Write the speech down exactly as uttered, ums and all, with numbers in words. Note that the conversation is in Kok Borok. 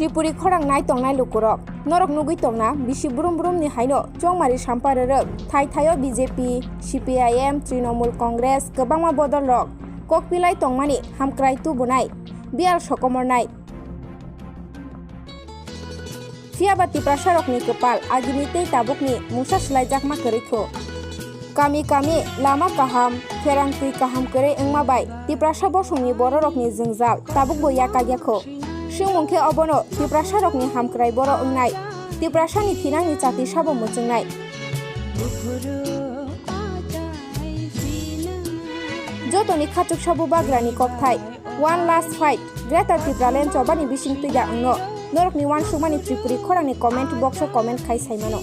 Tripuri khorang nai tongnai lukurok, norok nugwi tongna bisi brum brum ni haino chongmari sampa rwrwk, thai thaio B J P, C P I M, Trinamool Congress, kwbangma bodol rok kok pilai tongmani hamkrai tubunai, biyal sokomornai. Phiya ba Tiprasa rokni kwpal agini tei tabukni mungsa swlaijakma kwrwi kho. Kami kami lama kaham, pherang twi kaham kwrwi wngma bai Tiprasa bosongni bororokni jwngjal tabukbo yakak ya kho. Swngmung khe obono Tiprasa rokni hamkrai boro wngnai, Tiprasani thinangni chati sabo muchungnai. Jotoni khachuksa bubagrani kokthai, one last fight, Greater Tipraland chobani bising twida wngno. Norokni uansukmani Tripuri khorangni comment box o comment khai saimano.